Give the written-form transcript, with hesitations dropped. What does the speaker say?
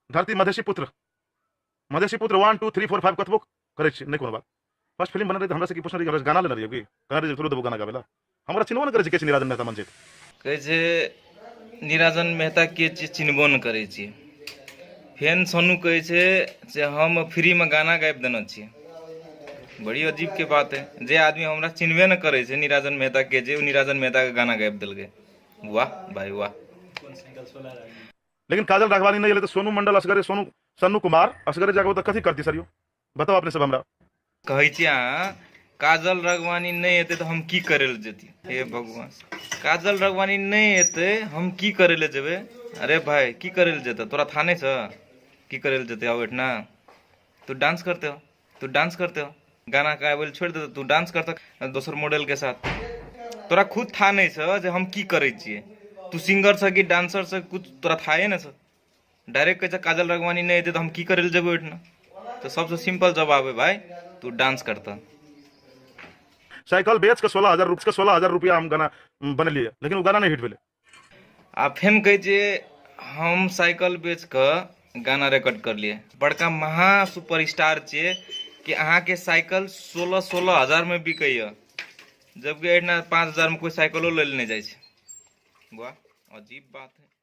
धरती मधेशी पुत्र, मधेशी पुत्र 1 2 3 4 5 कतबो करै छी, नहि कोनो बात। फर्स्ट फिल्म बनल रहै तऽ हमरा से की पुछने रही, हमरा गाना लेने रहियै की कहने रहियै तोरो देबो गाना गाबै लए। हमरा चिन्हबो नहि करै छै के छै निराजन मेहता मंजिल। कहै छै निराजन मेहता के छी चिन्हबो नहि करै छी। फेन सोनू कहै छै जे हम फ्रीमे गाना गाबि देने छी। बड़ी अजीब के बात है, जे आदमी हमरा चिन्हबे नहि करै छै निराजन मेहता के छै, ओ निराजन मेहता के गाना गाबि देलकै। वाह भाई वाह। लेकिन काजल राघवानी नहि एलै तऽ सोनू मंडल असगरे, सोनू सन्नू कुमार असगरे जाके ओतऽ कथी करती सर यौ? बताउ अपने सब हमरा। कहै छी अहाँ काजल राघवानी नहि एतै तऽ हम की करै लए जेती? हे भगवान, काजल राघवानी नहि एतै हम की करै लए जेबै? अरे भाई की करै लए जेतै? तोरा था नहि छौ की करै लए जेतै? आब एहिठिना तू डांस करते हो, तू डांस करते हो, गाना गाबै लए छोड़ि देतै, तू डांस करते दोसर मॉडल के साथ। तोरा खुद था नहि छौ जे हम की करै छियै? तू सिंगर छ कि डांसर छ, कुछ तोरा थाहे नहि छौ। डायरेक्ट कहै छै काजल राघवानी नहि एतै तऽ हम की करै लए जेबै ओहिठिना? तऽ सबसँ सिंपल जवाब है भाई, तू डांस करता। साइकिल बेच के 16,000 रुपया, 16,000 रुपया हम गाना बनेलियै, लेकिन ओ गाना नहि हिट भेलै। आ फेन कहै छै हम साइकिल बेच कऽ गाना रिकॉर्ड करलियै। बड़का महा सुपरस्टार छियै कि अहाँके साइकिल 16-16 हजार मे बिकैया, जबकि एहिठिना 5 हजार मे कोइ साइकिलो लै लए नहि जाइ छै। वाह अजीब बात है।